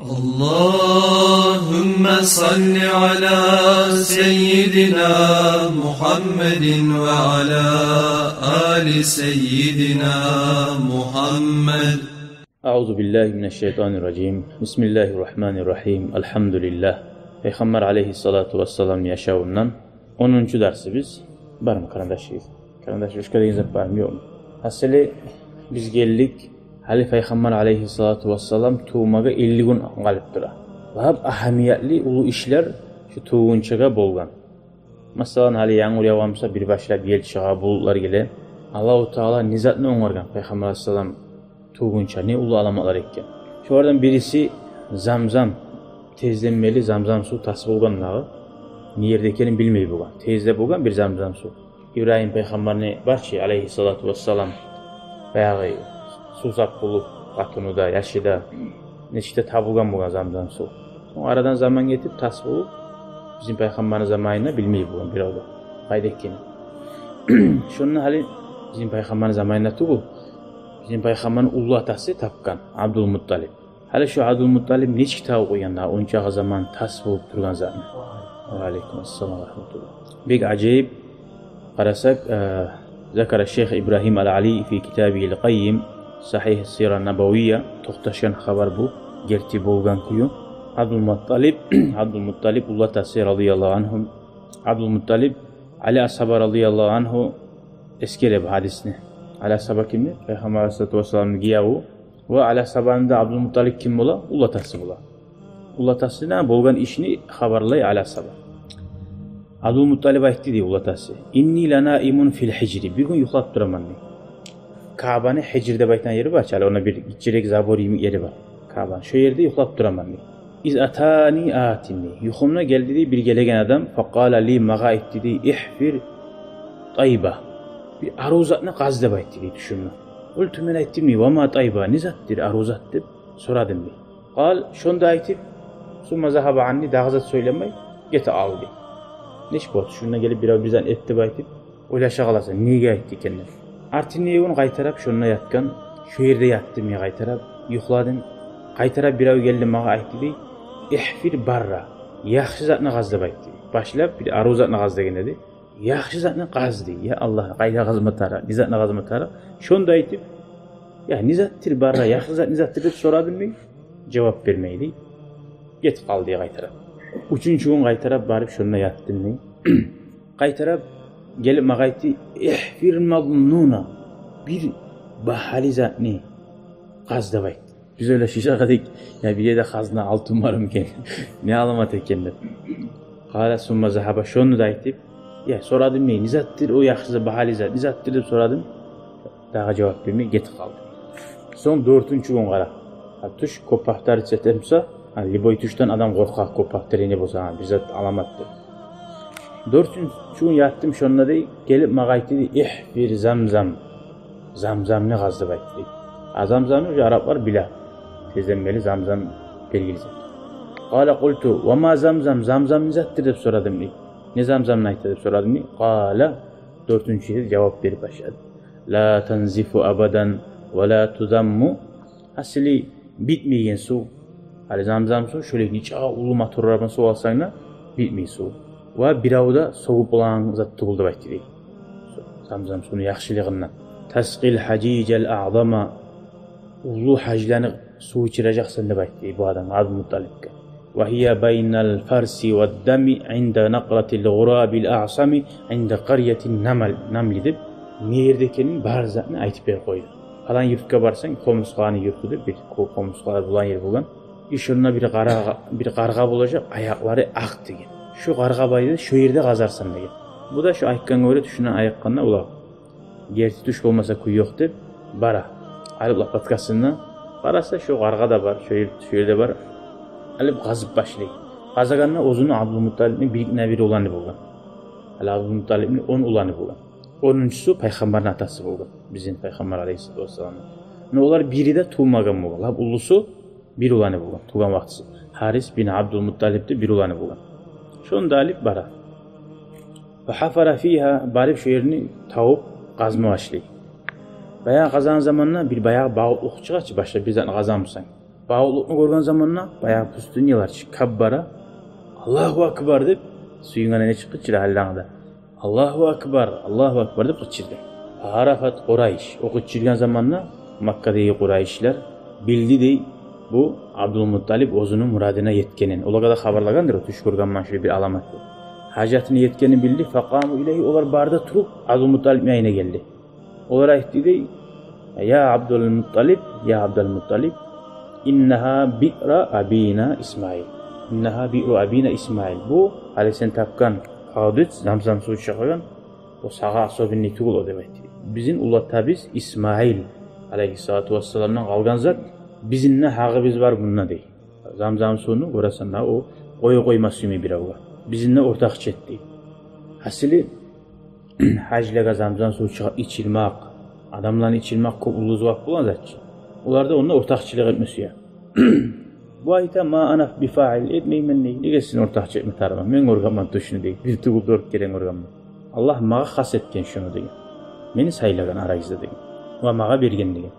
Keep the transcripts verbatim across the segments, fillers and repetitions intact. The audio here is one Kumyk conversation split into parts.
اللهم صل على سيدنا محمد وعلى آل سيدنا محمد. أعوذ بالله من الشيطان الرجيم. بسم الله الرحمن الرحيم. الحمد لله. Пайхаммар алейгьиссалату вассаламны яшавундан онунчу дарсыбыз. Бармы къарандашыгъыз? Къарандаш, ручка деген зат бармы, ёкъму? Асли биз гелдик, гьали Пайхаммар алейгьиссалату вассалам тувмагъа элли гюн къалып тура. Лап агьамиятлы, уллу ишлер шу тувгъунчагъа болгъан. Масала, гьали янгур явгъан буса, бир башлап ел чыгъа, булутлар геле. Аллагьу Таала не затны онгаргъан Пайхаммар алейгьиссалам тувгъунча, не уллу аламатлар этген. Шолардан бириси Замзам. Тезден берли Замзам сув тас болгъан дагъы. Не ерде экенин билмей болгъан. Тезде болгъан бир Замзам сув. Ибрагьим пайхаммарны бар чы, алейгьиссалату вассалам, баягъы сувсап болуп, къатыны да, яшы да, нечик де табылгъан болгъан Замзам сув. Сонг арадан заман гетип, тас болуп, бизин Пайхаммарны заманында билмей болгъан бирев де къайда экенин. Шонда гьали бизин Пайхаммарны заманында тюгюл, бизин Пайхаммарны уллу атасы тапгъан, Абдулмутталип. Гьали шо Абдулмутталип нечик табып къойгъан дагъы ончакъы заман тас болуп тургъан затны? Ва алейкум ассалам ва рагьматуллагь. Бек ажайып. Къарасакъ, э, ذكر الشيخ إبراهيم العلي في كتابه القيم صحيح السيرة النبوية, токъташгъан хабар бу, герти болгъан кюю. Абдулмутталип, Абдулмутталип уллу атасы радияллагьу ангьу, Абдулмутталип Али асгьаба радияллагьу ангьу эсгере бу гьадисни. Али асгьаба кимди? Пайхаммар алейгьиссалату вассаламны гиевю. Ва Али асгьабаны да Абдулмутталип ким бола? Уллу атасы бола. Уллу атасына болгъан ишни хабарлай Али асгьаба. Абдулмутталип айтды дей уллу атасы: «Инни ланаимун фил хижри». Бир гюн юхлап тураман дей. Каабаны хижр деп айтагъан ери бар чы, гьали онда бир гиччирек забор йимик ери бар. Каабаны. Шо ерде юхлап тураман дей. Из атани атин дей. Юхумда гелди дей бир гелеген адам. Факъала ли, магъа айтды дей: «Ихфир тайба». Бир арив затны къаз деп айтды дей тюшюмде. Къулту, мен айтдым дей: «Ва ма тайба, не затдыр арив зат?» деп сорадым дей. Къал, шону да айтып, сумма загьаба анни, дагъы зат сёйлемей гетип къалды. Нечик болду, тюшюнге гелип бирев бир зат этди деп айтып, ойлаша къаласан, неге айтды экен деп. Артындагъы гюн къайтарып шонда ятгъан, шо ерде ятдым мен къайтарып, юхладым. Къайтарып бирев гелди магъа айтды дей: «Ихфир барра, яхшы затны къаз» деп айтды. Башлап бир арив затны къаз деген эди. «Яхшы затны къаз» дей. Я Аллагь, къайда къазма тарыкъ, не затны къазма тарыкъ? Шону да айтып, я не затдыр барра, яхшы зат не затдыр деп сорадым мен, жавап бермей дей. Гетип къалды дей къайтарып. Уьчюнчю гюн къайтарып барып шонда ятдым дей. Къайтарып гелип магъа айтды: «Ихфир мазнуна, бир багьалы затны къаз» деп айтды. Биз ойлашажакъ эдик, я бир ерде хазна, алтын бармы экен, не аламат экен деп. Къала сумма загьаба, шону да айтып, я сорадым мен, не затдыр о яхшы зат, багьалы зат, не затдыр деп сорадым. Дагъы жавап бермей гетип къалды. Сонг дёртюнчю гюн къара. Гьа, тюш кёп повториться этип турса, гьа, любой тюшден адам къоркъа, кёп повторение болса, гьа, бир зат аламат деп. Дёртюнчю гюн ятдым шонда дей, гелип магъа айтды дей: «Ихфир Замзам, Замзамны къаз» деп айтды дей. А Замзамны уже араплар биле. Тезден берли Замзам белгили зат. Къала къулту: «Ва ма Замзам, Замзам не затдыр?» деп сорадым дей. Не Замзамны айта деп сорадым дей. Къала, дёртюнчю де жавап берип башлады: «Ла танзифу абадан ва ла тузамму». Асли битмейген сув. Гьали Замзам сув, шолай нечакъы уллу моторлар булан сув алсанг да, битмей сув. Ва бирев де согъуп болагъан зат тюгюл деп айтды дей. Замзам сувну яхшылыгъындан. «Таскъил хажижал аъзама». Уллу гьажланы сув ичиражакъсан деп айтды дей бу адам Абдулмутталипге. «Ва гьия байнал фарси вад дами, инда накъратил гъурабил аъсами, инда къарятин намал, намли» деп, не ерде экенин, бар затны айтып берип къойду. Палан юртгъа барсанг, къомурскланы юрту деп, бир къо-, къомурсклар булан ер болгъан. И шонда бир къаргъа, бир къаргъа болажакъ, аякълары акъ деген. Шо къаргъа бар эди, шо ерде къазарсан деген. Бу да шо айтгъангъа гёре тюшюнден айыкъгъанда, улан, герти тюш болмаса кюй ёкъ деп бара. Алып лопаткасын да, къараса, шо къаргъа да бар, шо ер, шо ерде бар. Алып къазып башлай. Къазагъанда оьзюню Абдулмутталипни бирикне бир уланы болгъан. Гьали Абдулмутталипни он уланы болгъан. Онунчусу Пайхаммарны атасы болгъан. Бизин Пайхаммар алейгьиссалату вассалам. Но олар бири де тувмагъан болгъан. Лап уллусу бир уланы болгъан. Тувгъан вакътиси. Гьарис бин Абдулмутталип де бир уланы болгъан. Шону да алып бара. Ва хафара фигьа, барып шо ерни тавуп къазма башлай. Баягъы къазагъан заманда бир баягъы багъутлукъ чыгъа чы, башлап бир затны къазамысан. Къавукълукъну гёрген заманда баягъы пустынялар чы, каббара, «Аллагьу акбар» деп, сююнгенде нечик къычыра гьаллангда. «Аллагьу акбар, Аллагьу акбар» деп къычырды. Фаарафат Къурайш. О къычыргъан заманда Маккадагъы къурайшлар билди дей бу Абдулмутталип оьзюню мурадына етгенин. Олагъа да хабарлагъандыр, о тюш гёргенмен, шулай бир аламат деп. Гьажатыны етгенин билди. Факъаму илейгьи, олар бары да туруп Абдулмутталипни янына гелди. Олар айтды дей: «Я Абдулмутталип, я Абдулмутталип, иннагьа биъру абина Исмаил. Иннагьа биъру абина Исмаил. Бу гьали сен тапгъан гьавдюц, замзам сув чыгъагъан, о сагъа особенный тюгюл о», — деп айтды. «Бизин уллатабыз Исмаил алейгьиссалату вассаламдан къалгъан зат, бизин де гьакъыбыз бар мунда», — дей. Замзам сувну гёресен дагъы, о къоя къойма сюймей биревге. Бизин де ортакъчы эт дей. Гьасили, гьажлагъа замзам сув чыгъарып ичилмек, адамланы ичилмек кёп уллу зувап болгъан зат чы. Олар да онда ортакъчылыкъ этме сюе. Бу айта: «Ма ана бифаил, этмеймен», — дей. «Неге сизин ортакъчы этме тарыкъман? Мен гёргенмен тюшню», — дей. «Бир тюгюл, дёрт керен гёргенмен. Аллагь магъа хас этген шуну», — деген. «Мени сайлагъан арагъызда», — деген. «Ва магъа берген», — деген.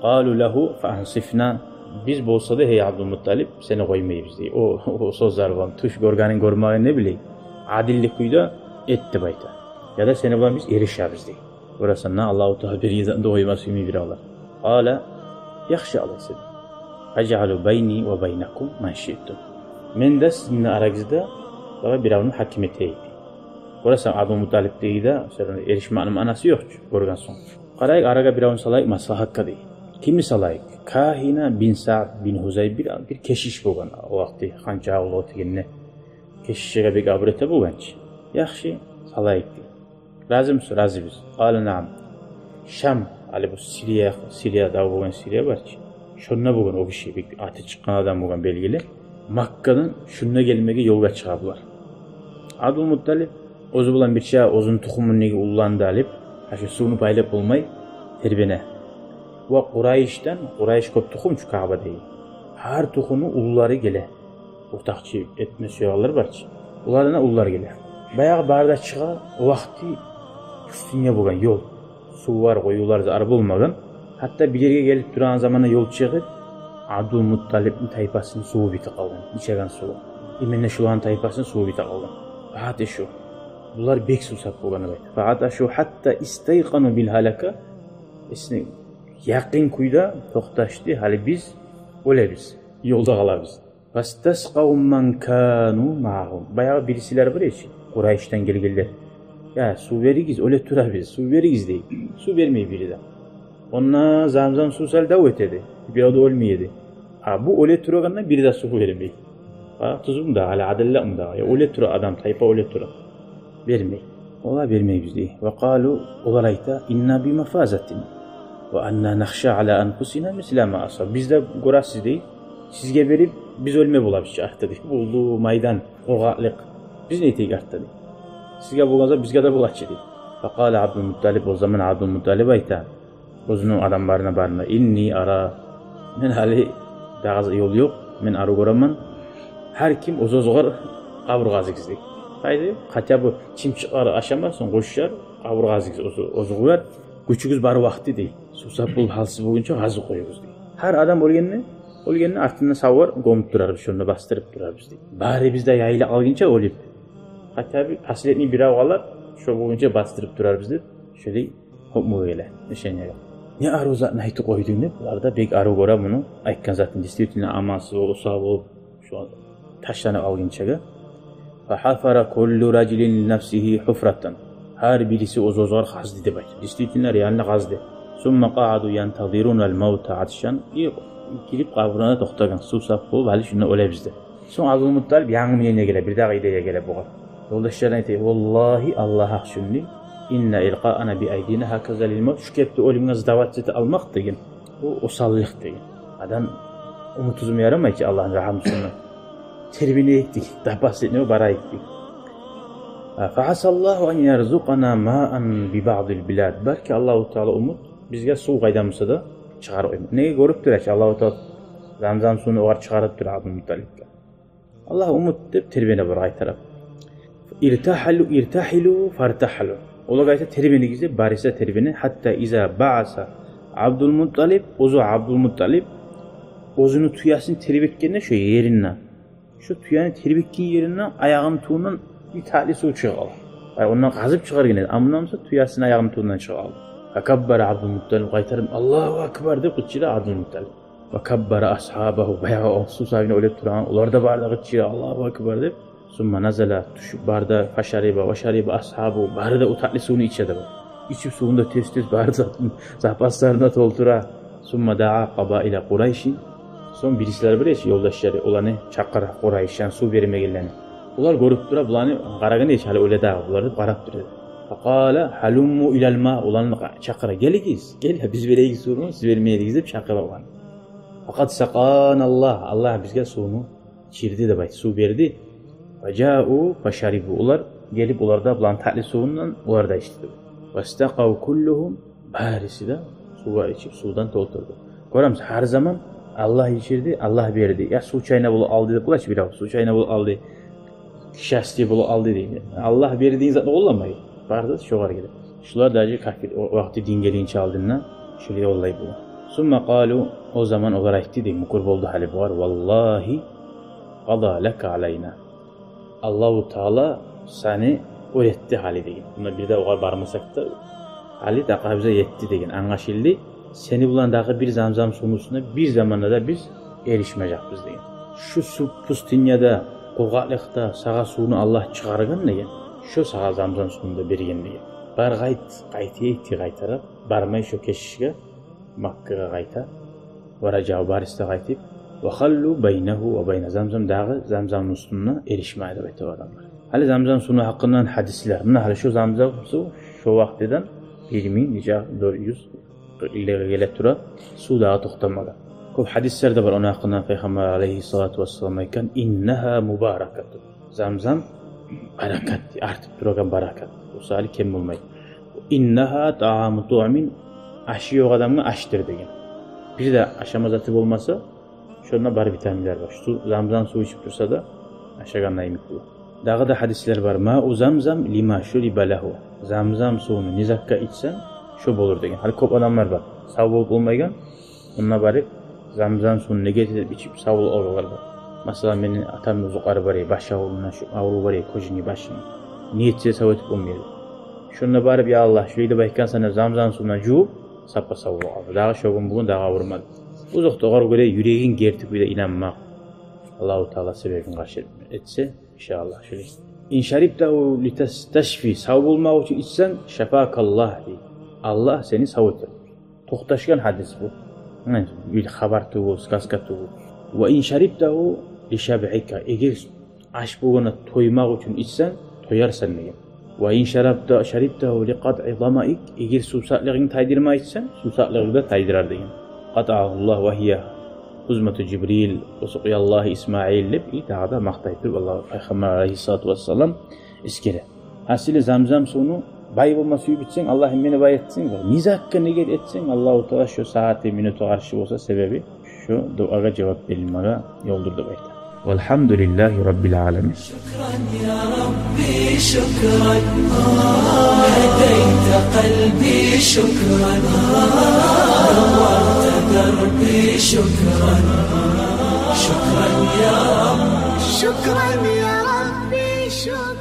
Къалу лагьу фаансифна. «Биз болса да, гьей Абдулмутталип, сени къоймайбыз», — дей. О, о сёзлер булан, тюш гёргенин гёрмегенин не билейик, адилли кюйде эт деп айта. «Я да сени булан биз эришебиз», — дей. Гёресен, Аллагьу Таала бир ерден де къойма сюймей биревлер. Къала: «Яхшы, алайса, ажъалу байни ва байнакум ман шиътум. Мен де сизин де арагъызда дагъы биревню гьаким этейик», — дей. Гёресен, Абдулмутталип дей де, шо ерде эришмекни маънасы ёкъ чу, гёрген сонг. «Къарайыкъ, арагъа биревню салайыкъ маслагьатгъа», — дей. «Кимни салайыкъ?» «Кагьина бин Саъд бин Гьузайм, бир, бир кешиш болгъан о вакъти, ханчагъа уллу тегенде. Кешишге бек абур эте болгъан чы». «Яхшы, салайыкъ», — дей. «Разимисиз?» «Разибиз». «Къала: наам». Шам, гьали бу Сирия, Сирия, дав болгъан Сирия бар чы, шонда болгъан о гиши, бек аты чыкъгъан адам болгъан, белгили. Маккадан шунда гелмеге ёлгъа чыгъа булар. Абдулмутталип оьзю булан бирче оьзюню тухумундагъы уллуланы да алып, гьа, шу сувну байлап болмай, тербене. Ва Къурайышдан, Къурайыш кёп тухум чу Каъбадагъы, гьар тухумну уллулары геле. Ортакъчы этме сюегенлер бар чы, олардан уллулар геле. Баягъы бары да чыгъа, о вакъти пустыня болгъан ёл. Сув бар, къоювлар, зар болмагъан. Гьатта бир ерге гелип турагъан заманда ёл чыгъып, Абдулмутталипни тайпасыны суву битип къалгъан, ичеген суву. Именно шуланы тайпасыны суву битип къалгъан. Фагьаташу. Булар бек сувсап болгъан эди. Фагьаташу гьатта истайкъану бил гьалака. Эсине якъын кюйде токъташды: гьали биз оьлебиз, ёлда къалабыз. Фастаскъав ман кану магьагьум. Баягъы бирисилер бар эди чи, Къурайышдан гелгенлер. «Я, сув беригиз, оьле турабыз, сув беригиз», — дей. Сув бермей бири де. Онда замзам сув сал дав эте эди, бирев де оьлмей эди. А бу оьле турагъанда бири де сув бермей. Гьа, тюзмю дагъы, гьали адилликми дагъы? Я оьле тура адам, тайпа оьле тура. Бермей. Олар бермейбиз дей. Ва къалу, олар айта: инна би мафазатин. Ва анна нахша ала анфусина мисла ма асаб. Биз де, гёресиз дей, сизге берип, биз оьлме болабыз чы артда дей. Бу уллу майдан, къургъакълыкъ. Биз не этейик артда дей. Сизге болгъан зат бизге де бола чы дей. Факъала Абдулмутталиб, о заман Абдулмутталиб айта оьзюню адамларына барына: инни ара, мен гьали дагъы ёл ёкъ, мен арив гёремен. Гьар ким оьз-оьзюгер къабур къазыгъыз дей. Къайда, хотя бы чымчыкълар ашамасын, къушчар, къабур къазыгъыз оьз-, оьзюгер. Гючюгюз бар вакъти дей. Сувсап болуп, гьалсыз болгъунча къазып къоюгъуз дей. Гьар адам оьлгенде, оьлгенде артында савгъар гёмюп турарбыз, шонда бастырып турарбыз дей. Бары биз де яйыла къалгъынча оьлюп, хотя бы последний бирев къалар, шо болгъунча бастырып турарбыз деп, шолай гьукмугъа геле, решениеге. Не арив затны айтып къойдунг деп, булар да бек арив гёре муну айтгъан затын. Действительно, амалсыз болуп, усал болуп, шо ташланып алгъынчагъа. Фагьафара куллу ражулин ли нафсигьи гьуфратан. Гьар бириси оьз-оьзюгер къазды деп айта. Действительно, реально къазды. Сумма къаъаду янтазируна ал-мавта атшан. И гирип къабурлагъа токътагъан, сувсап болуп, гьали шунда оьлебиз деп. Сонг Абдулмутталиб янгы мнение геле, бир дагъы идея геле бугъар. Ёлдашларына айта: валлагьи, Аллагь гьакъ учун дей, инна илкъаана би айдина гьаказа лил мавт, шу кепде оьлюмге сдаваться эте алмакъ деген, бу осаллыкъ деген. Адам умут уьзме ярамай чы Аллагьны рагьмусундан. Тербенейик дей, запас этме барайыкъ дей. Фагьасаллагьу ан ярзукъана маан би баъдил билад. Балки Аллагьу Таала умут бизге сув къайдан буса да чыгъарып къойма. Неге, гёрюп тура чы Аллагьу Таала, замзам сувну огъар чыгъарып тура Абдулмутталибге. Аллагь умут деп тербене бар къайтарып. Иртагьалу, иртагьилу, фартагьалу. Олагъа айта: тербенигиз деп, барысы да тербене. Гьатта иза баъаса Абдулмутталиб, оьзю Абдулмутталиб, оьзюню тюесин тербетгенде шо еринден, шо тюени тербетген еринден аягъыны тюбюнден бир татли сув чыгъып къала. Ай, ондан къазып чыгъаргъан эди. Амма буса тюесини аягъыны тюбюнден чыгъып къалды. Факаббара Абдулмутталиб, къайтарып «Аллагьу акбар» деп къычыра Абдулмутталиб. Ва каббара асгьабагьу, баягъы о сув сабине оьле турагъан, олар да бары да къычыра «Аллагьу акбар» деп. Сумма назала, тюшюп бары да, фашариба, ва шариба асгьабу, бары да о татли сувну иче де бар. Ичип сувун да тез-тез бары да запасларына толтура. Сумма даа къабаила Къурайшин. Сонг бирисилер бар эди, ёлдашлары, оланы чакъыра, Къурайшдан сув бермегенлени. Олар гёрюп тура, буланы къарагъан эди, гьали оьле дагъы булар деп къарап тура эди. Факъала гьалумму илал ма, оланы чакъыра, гелигиз, гел, биз берейик сувну, сиз бермей эдигиз деп чакъыра оланы. Факъад сакъана Аллагь, Аллагь бизге сувну ичирди деп айт, сув берди. Ва жау фашарибу, олар гелип, олар да буланы татли сувундан, олар да ичди деп. Вастакъав куллугьум, бариси де сувгъа ичип, сувдан толтурду. Гёремисиз, гьар заман Аллагь ичирди, Аллагь берди. Я случайно болуп алды деп бола чы бирев, случайно болуп алды, к счастью болуп алды дейди. Аллагь берди деген затны къолламай. Бары да шогъар геле. Шулар даже кафир, о вакъти дин гелгинче алдында шулай оллай бола. Сумма къалу, о заман олар айтды дей, мюкюр болду гьали булар: «Валлагьи къада лака алайна». Аллагьу Таала сени оьр этди гьали деген. Мунда бир де огъар бармасакъ да, гьали дагъы бизге етди деген. Англашылды, сени булан дагъы бир замзам сувну уьстюне бир заманда да биз эришмежекбиз деген. Шу сув пустыняда, къургъакълыкъда сагъа сувну Аллагь чыгъаргъан деген, шо сагъа замзам сувну да берген деген. Бар къайт, къайт, етди къайтарып, бармай шо кешишге Маккагъа къайта. Ва ражау, бариси де къайтып. Ва халлу байнагьу ва байна Замзам, дагъы Замзамны уьстюне эришмей деп айта адамлар. Гьали Замзам сувну гьакъындан гьадислер. Муна гьали шо Замзам сув шо вакътиден бир минг нече, дёрт юз къыркъ йылгъа геле тура, сув дагъы токътамагъан. Кёп гьадислер де бар ону гьакъындан, Пайхаммар алайгьиссалату вассалам айтгъан: «Иннагьа мубаракатун». Замзам баракат, артып турагъан баракат. О саялы кем болмай. «Иннагьа тааму туъмин», ашы ёкъ адамгъа ашдыр деген. Бир де ашама заты болмаса, шонда бар витаминлер бар. Шу Замзам сув ичип турса да, ашагъанда йимик бола. Дагъы да гьадислер бар: «Мау Замзам лима шуриба лагьу». Замзам сувну не затгъа ичсенг, шо болур деген. Гьали кёп адамлар бар, сав болуп болмайгъан, онда барып, Замзам сувну ниет этип ичип сав болуп къалгъанлар бар. Масала, мени атамны узукълары бар эди, баш аврувундан, шу аврув бар эди, кожаный башыны. Ниетсиз сав этип болмай эди. Шонда барып: «Я Аллагь, шулай деп айтгъансан», — деп, Замзам сувундан жувуп, сапа сав болуп къалды. Дагъы шо гюн бугюн дагъы аврумады. Узукъда огъар гёре юрегинг герти кюйде инанмакъ. Аллагьу Таала себебин къаршы этсе, иншааллагь, шулай. «Ин шарибтагьу литасташфи», сав болмакъ учун ичсенг, «шафакаллагь», — дей. Аллагь сени сав этер. Токъташгъан гьадис бу. Гьана, бир хабар тюгюл, сказка тюгюл. «Ва ин шарибтагьу лишабъика», эгер аш болгъанда тоймакъ учун ичсенг, тоярсан деген. «Ва ин шарабта, шарибтагьу ликъатъи замаик», эгер сувсаплыгъынгны тайдырмакъ ичсенг, сувсаплыгъынгны да тайдырар деген. «Къатъагьуллагь ва гьия хузмату Жибрил ва сукъяллагьи Исмаил», — деп, и дагъы да макътай туруп Аллагь, Пайхаммар алайгьиссалату вассалам эсгере. Гьасили, Замзам сувну бай болма сююп ичсенг, Аллагь мени бай этсин, не затгъа ниет этсенг, Аллагьу Таала шо сагьаты, минуту къаршы болса, себеби шо дуагъа жавап берилмеге ёлдур деп айта. Валгьамдулиллагьи раббил аламин. شكرا يا ربي، شكرا. هديت قلبي، شكرا. نورت دربي، شكرا. شكرا يا رب. شكرا يا ربي، شكرا.